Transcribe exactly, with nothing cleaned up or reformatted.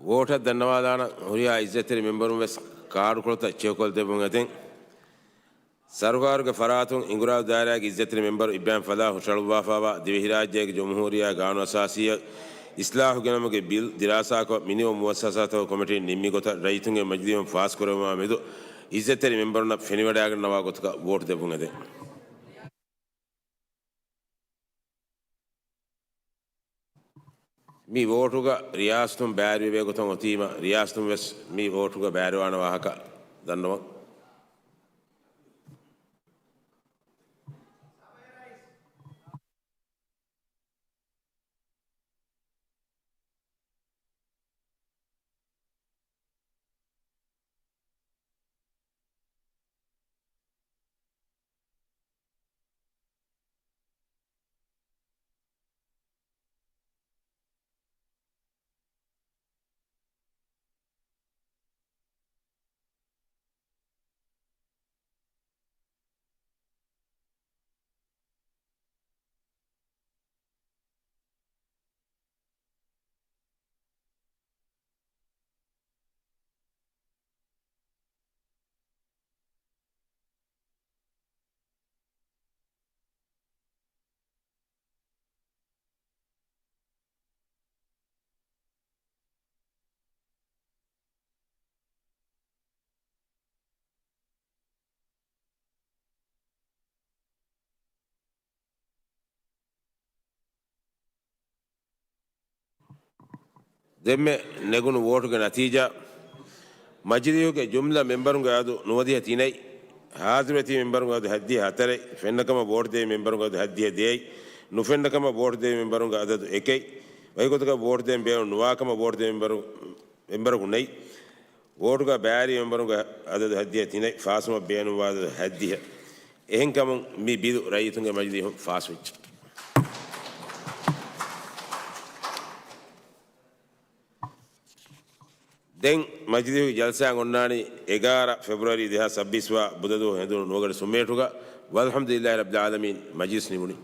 ވޯޓަށް ދަންނަވާލާނަން ހުރިހާ އިއްޒަތްތެރި މެމްބަރުން ވެސް ކާޑުކޮޅުތައް ޗެކްކޮށްދެއްވުން އެދެން. ސަރުކާރުގެ ފަރާތުން އިނގުރާލު ދާއިރާގެ އިއްޒަތްތެރި މެމްބަރު އިބްރާހިމް ފަލާހް ހުށަހަޅުއްވާފައިވާ ދިވެހިރާއްޖޭގެ ޖުމްހޫރިއްޔާ ގާނޫނުއަސާސީއަށް އިސްލާހު ގެނައުމުގެ ބިލް ދިރާސާކޮށް، މިނިވަން މުއައްސަސާތަކުގެ ކޮމިޓީން ނިންމި ގޮތަށް ރައްޔިތުންގެ މަޖިލީހުން ފާސްކުރެވުމާ މެދު އިއްޒަތްތެރި މެމްބަރުންނަށް ފެނިވަޑައިގަންނަވާ ގޮތަކަށް ވޯޓު ދެއްވުން އެދެން. މި ވޯޓުގަ ރިޔާސަތުން ބައިވެރިވޭ ގޮތަށް އޮތީމަ، ރިޔާސަތުން ވެސް މި ވޯޓުގަ ބައިވެރިވާނެ ވާހަކަ ދަންނަވަން. ދެންމެ ނެގުނު ވޯޓުގެ ނަތީޖާ، މަޖިލީހުގެ ޖުމްލަ މެމްބަރުންގެ އަދަދު ނުވަދިހަ ތިނެއް، ހާޒިރުވެތި މެމްބަރުންގެ އަދަދު ހަތްދިހަ ހަތަރެއް، ފެންނަކަމަށް ވޯޓު ދޭ މެމްބަރުންގެ އަދަދު ހަތްދިހަ ދޭއް، ނުފެންނަކަމަށް ވޯޓު ދޭ މެމްބަރުންގެ އަދަދު އެކެއް، ވަކިގޮތަކަށް ވޯޓު ދޭން ބޭނުން ނުވާކަމަށް ވޯޓު ދޭ މެމްބަރު، މެމްބަރަކު ނެތް. ވޯޓުގަ ބައިވެރި މެމްބަރުންގެ އަދަދު ހަތްދިހަ ތިނެއް، ފާސްވުމަށް ބޭނުންވާ އަދަދު ހަތްދިހަ. އެހެންކަމުން މި ބިލު ރައްޔިތުންގެ މަޖިލީހުން ފާސްވެއްޖެ. ދެން މަޖިލީހުގެ ޖަލްސާއަށް އޮންނާނީ އެގާރަ ފެބްރުއަރީ ދެހާސް ސައްބީސް ވާ ބުދަދުވަހު ހެނދުނު ނުވަގަޑި ސުންމެއެއްގަ. ވަލްޙަމްދުލިއްލާހި ރައްބިލް ޢާލަމީން، މަޖިލިސް ނިމުނީ.